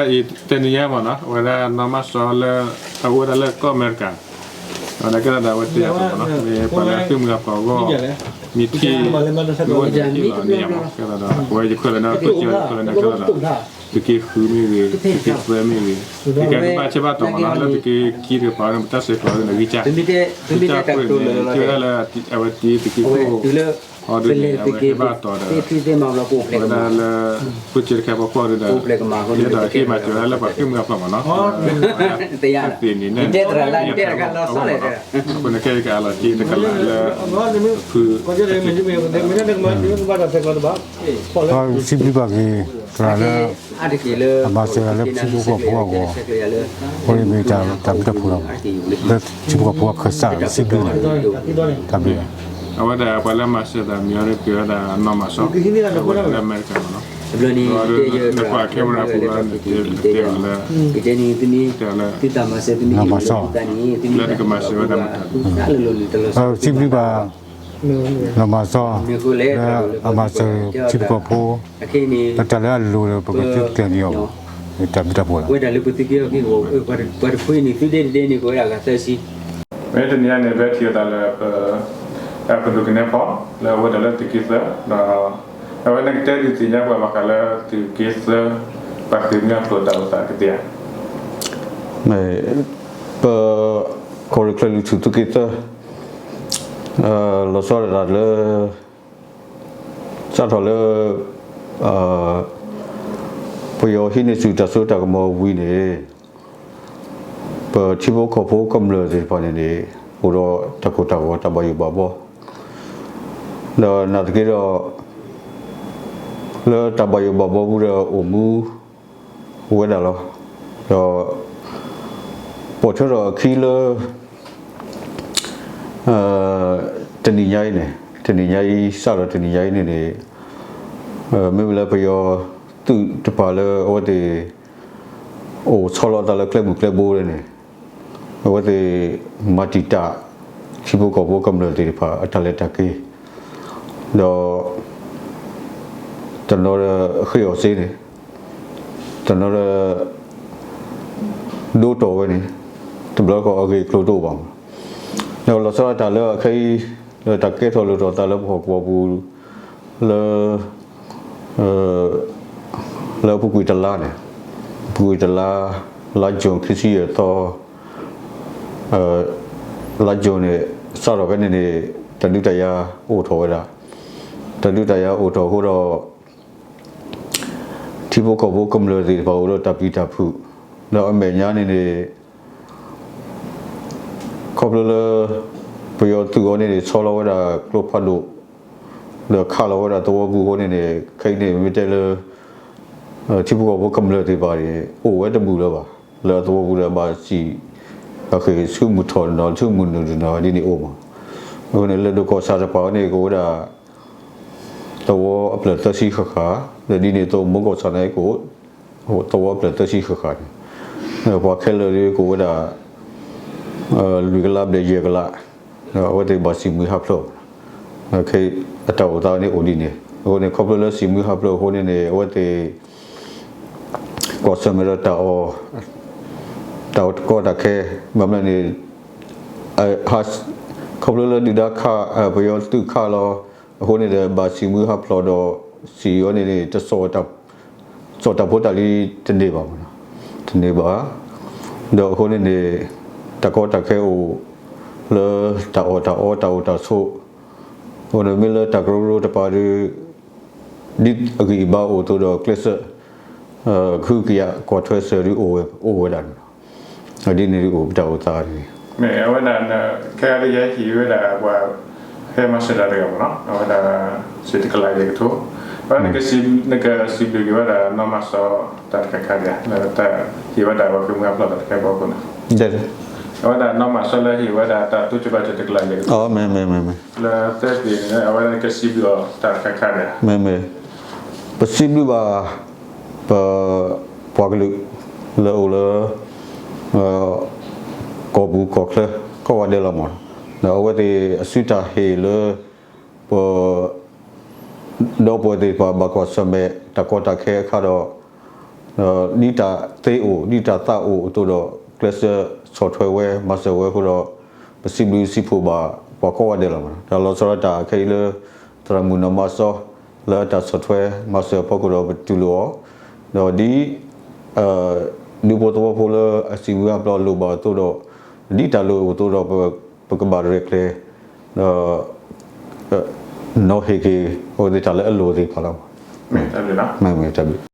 အံၤတနံၤညါမ့ၢ်နီၤ အဝဲဒၣ်နီၢ်မၤစီလၢ အအိၣ်ဝဲဒၣ်လၢကီၢ်အမဲရကၤ, အဝဲဒၣ်ကဲထီၣ်ဒၣ်ဝဲတဲအသိးမ့ၢ်နီၤ မ့ၢ်ပှၤလၢဃ့ၢ်မှံဟးဖျိးအဂီၢ် မ့ၢ်ထံၣ် မ့ၢ်အိၣ်ဒီးထံၣ်လီၤန့ၣ်မ့ၢ် ကဲထီၣ်ဒီး အဝဲယခွဲးလၢနၢ်ပၢၢ်ကဲထီၣ်ဒီး သုးက့ဃုမ့ၢ်ဂ့ၤ သုးက့သၢမ့ၢ်ဂ့ၤ သုးက့ဘၣ်ဆၢဘၣ်တီၤမ့ၢ်နီၤ လၢသုးက့ခံတကပၤန့ၣ် ပတၢ်ဆဲးကျိးန့ၣ် ဂံၢ်စၢ် ဂံၢ်စၢ်ပှဲၤန့ၣ် ထံၣ်ဝဲဒၣ်လၢ အဝဲတ့သုးက့ခိၣ် အီၤဒ်န့ၣ် အဝဲဟဲဘၣ်တီၤဒီး ဝဲဒၣ်လၢ ပှ့ၤစၢၤတခါဖီခိၣ်ဒီး ဒီးဟ့ၣ်မၤစၢၤဝဲဒၣ်လၢပှၤဃ့ၢ်မှံဟးဖျိးမ့ၢ်နီၤ သ့န့ၣ် အဃိန့ၣ်ခဲအံၤကအလီၤက့ၤတကလးလၢ ဖု စံးဘျုးဘၣ်က့ၤ သရၣ်လၢ အမၤစၢၤလၢထံဖိကီၢ်ဖိအဂီၢ်, အဃိန့ၣ်မ့ၢ်တၢ်ဘျုးတၢ်ဖှိၣ်လီၤ. လၢထံဖိကီၢ်ဖိအခၢၣ်စးစံးဘျုးန့ၣ် တၢ်ဘျုးလီၤ. အဝဲဒၣ်ပှၤလၢမၤစၢၤတၢ်မံၤအီၤဒ်က့ၤဝဲဒၣ်နီၢ်မၤစီ လၢအမဲရကၤမ့ၢ်နီၤ, နကွၢ် camera ပူၤလၢနတဲအီၤလၢ တဲအီၤလၢ နီၢ်မၤစီ လၢနကမၤစၢၤဝဲဒၣ်မတၤ စံးဘျုးဘၣ် နီၢ်မၤစီ လၢအမၤစၢၤထံဖိကီၢ်ဖိ လၢတၢ်လၢအလိၤဒီးပကကျဲၤန့ၢ်အီၤ တၢ်ဘျုးတၢ်ဖှိၣ်လီၤ. မ့ၢ်တနံၤအံၤန့ၣ် ပထံၣ်အသးလၢပ ပဒိးကနဲဖီ လၢအဝဲဒၣ်လၢသုးက့သၢ ဒီး အဝဲန့ၣ်ကတဲဒုးသ့ၣ်ညါပှၤဘၣ်ဃးလၢသုးက့သၢ ပှၤဃ့ၢ်မှံဟးဖျိးတၢ်အိၣ်သးကသ့ဧါ. ပ ကီၢ်ရ့ၣ်ချၢၣ်လွံၢ်ထူၣ်သုးက့သၢ လီၤဆီဒၣ်တၢ်လၢ စးထီၣ်လၢ ပယီၤဟံးန့ၢ်ဆူၣ်တၢ်စိတၢ်ကမီၤဝံၤန့ၣ် ပထံဖိကီၢ်ဖိကမျၢၢ်သ့ၣ်တဖၣ်န့ၣ်န့ၣ် အိၣ်ဒီးတၢ်ကိၢ်တၢ်ဂီၤတၢ်ဘၣ်ယိၣ်ဘၣ်ဘီ ဒီးနာ်သက့ဒီး လၢတၢ်ဘၣ်ယိၣ်ဘၣ်ဘီပူၤဒီးအိၣ်မူ ဝဲဒၣ်လီၤ. ဒီး ပိာ်ထွဲထီၣ်အခံလၢ တနံၤညါအံၤန့ၣ် တနံၤညါအံၤ စးထီၣ်တနံၤညါအံၤန့ၣ်န့ၣ် မ့မ့ၢ်လၢပယီၤသုးတဖၣ်လၢအဝဲသ့ၣ် အိၣ်ဆီလီၤအသးလၢကျဲမုၢ်ကျဲဘိန့ၣ် အဝဲသ့ၣ် မၤတံာ်တာ် ထံဖိကီၢ်ဖိကမျၢၢ်သ့ၣ်တဖၣ်အတၢ်လဲၤတၢ်က့ၤ ဒီး တနီၤဒီးဃ့အီၣ်စ့န့ၣ် တနီၤဒီး ဒိတီၢ်ဝဲန့ၣ် တဘျီဃီအဂ့ၢ်အကျိၤတအိၣ်ဘၣ်မး. ဒီးလီၤဆီဒၣ်တၢ်လၢအခဲအံၤ လၢတၢ်ကဲထီၣ်လိၣ်ထီၣ်သးလၢပဟီၣ်ကဝီၤပူၤ လၢ လၢအပူၤကွံာ်တလါန့ၣ် အပူၤကွံာ်တလါ လါယူၤခံဆံယဲၢ်သီ လါယူၤန့ၣ် စးထီၣ်ဖဲန့ၣ်န့ၣ် တၢ်ဒုးတၢ်ယၤအိၣ်ထီၣ်ဝဲဒၣ် တၢ်ဒုးတၢ်ယၤအိၣ်ထီၣ်အဃိဒီး ထံဖိကီၢ်ဖိကမျၢၢ်သ့ၣ်တဖၣ်အိၣ်ဒီးတၢ်ပျံၤတၢ်ဖုး ဒီးအမဲာ်ညါန့ၣ်န့ၣ် ခီဖျိလၢ ပယီၤသုးအီၤန့ၣ်န့ၣ် ဆီလီၤဝဲဒၣ်ကျိဖးဒိၣ် ဒီးခးလီၤဝဲဒၣ်သဝီပူၤအဃိန့ၣ်န့ၣ် ခဲအံၤန့ၣ် မ့ၢ်တဲလၢ ထံဖိကီၢ်ဖိကမျၢၢ်သ့ၣ်တဖၣ်န့ၣ် အိၣ်ဝဲတဘူၣ်လၢၤဘၣ် လၢအသဝီပူၤဒီးဘၣ်စံး အဃ့ၢ်ဆူမုၢ်ထီၣ်တနီၤ ဆူမုၢ်နုာ်တနီၤ ဒ်န့ၣ်အိၣ်မး. အဃိန့ၣ် လၢၢ်ဒိၣ်ကီၢ်ဆၣ်တဖၣ်အံၤန့ၣ် ကအိၣ်ဝဲဒၣ် သဝီအဖျၢၣ်သၢဆံဃၣ်ဃၣ် ဒီးဒ်န့ၣ်အသိး မိၢ်ကီၢ်ဆၣ်န့ၣ်ကအိၣ် သဝီအဖျၢၣ်သၢဆံဃၣ်ဃၣ်န့ၣ် ပှၤခဲလၢာ်ဒ်ကအိၣ်ဝဲဒၣ် လွံၢ်ကလးဘျဲၣ်ယဲၢ်ကလး အဝဲသ့ၣ်ဘၣ်စံးမှံဟးဖျိး အတၢ်အိၣ်သးန့ၣ်အိၣ်ဒ်န့ၣ် အဃိန့ၣ် ခီဖျိလၢစံးမှံဟးဖျိးအဃိန့ၣ်န့ၣ် အဝဲသ့ၣ် ကွၢ်ဆၢၣ်မဲာ်ဒီးတၢ်အီၣ် တၢ်အီၣ်တကီတၢ်ခဲ ဘၣ်မနုၤန့ၣ် ခီဖျိလၢဒုၣ်ဒါခး ပယီၤသုးခးလီၤ အဃိန့ၣ်ဒီး ဘၣ်စံးမှံဟးဖျိးဒီး စံးအီၤန့ၣ်န့ၣ် တ စီၣ်တၢ်ဖိတၢ်လံၤတန့ၢ်ဘၣ်မး တန့ၢ်ဘၣ်. ဒီးအဃိန့ၣ်န့ၣ် တၢ်ကီတၢ်ခဲအိၣ် လၢတၢ်အီၣ်တၢ်အီတၢ်အိၣ်တၢ်ဆိး အဃိန့ၣ်မ့ၢ်လၢတၢ်ကရၢကရိတပၤဒီး ဒ်အဂံၢ်အဘါအိၣ်အသိးဒီးကျဲးစၢး ကဟုကယာ်ကွၢ်ထွဲစၢၤဒ်အိၣ်ဝဲဒၣ်န့ၣ်လီၤ. ဒ်န့ၣ်ဒ်အိၣ်ပတၢ်အိၣ်သးန့ၣ် မ့ၢ်အဝဲဒၣ် ခဲအံၤယဟံးဝဲဒၣ်ပှၤ ဟဲမၤစၢၤတၢ်တဂၤမ့ၢ်နီၤ အဝဲဒၣ် စံးတကလးယဲၢ်ကထိ အဝဲန့ၣ် နကစံးဘျုးက့ၤဝဲဒၣ်နီၢ်မၤစီ တၢ်တခါခါဒံး လၢတၢ်ဟ့ၣ်ဝဲဒၣ်ပှၤဃ့ၢ်မှံဟးဖျိးတၢ်တခါအံၤအဖီခိၣ်န့ၣ် အဝဲဒၣ်နီၢ်မၤစီလၢဟ့ၣ်ဝဲဒၣ်တၢ်တိစၢၤဘၣ်စၢၤတကလးယဲၢ်ကထိ လၢသၢသ့ၣ်န့ၣ် အဝဲဒၣ်ကစံးဘျုးအီၤတၢ်တခါခါဒံး မ့မ့ၢ် ပစံးဘျုးဘၣ် ပ ပှၤကလုာ် လၢအိၣ်လၢ ကီၢ်ပူၤကီၢ်ချၢ ကိးဂၤဒဲးလီၤမး ဒီးအဝဲသ့ၣ်အစုတၢ်ဟ့ၣ်လၢ ပ ဒီပုၢ်ဝဲၢ်သ့ၣ်တဖၣ်ဘၣ်ကွၢ်ဆၢၣ်မဲာ်တၢ်ကီတၢ်ခဲအခါဒီး ဒ်တၢ်သ့အိၣ် ဒ်တၢ်သးအိၣ်အသိးဒီး ကျဲးစၢးဆီၣ်ထွဲဝဲ မၤစၢၤဝဲအဃိဒီး ပစံးဘျုးစံးဖှိၣ်ဘၣ်ပှၤကိးဂၤဒဲးလီၤ. တၢ်လီၤဆီဒၣ်တၢ်ခဲအံၤလၢ သရၣ်မုၣ်နီၢ်မၤစီ လၢအတၢ်ဆီၣ်ထွဲမၤစၢၤအဖီခိၣ်ဒီးပတူၢ်လိာ်အီၤ, ဒီးဒ် ဒူဖိသဝီဖိလၢအစံးဝဲအပျီလိၣ်ဘၣ်အသိးဒီး ဒ်တၢ်လိၣ်အသိးဒီး ပကဘၣ်ရဲၣ်ကျဲၤ ဒီး နီၤဟ့ၣ်က့ၤ အဝဲသ့ၣ်တၢ်လၢအလိၣ်သ့ၣ်တဖၣ်လီၤ. မ့ၢ်တၢ်ဘျုး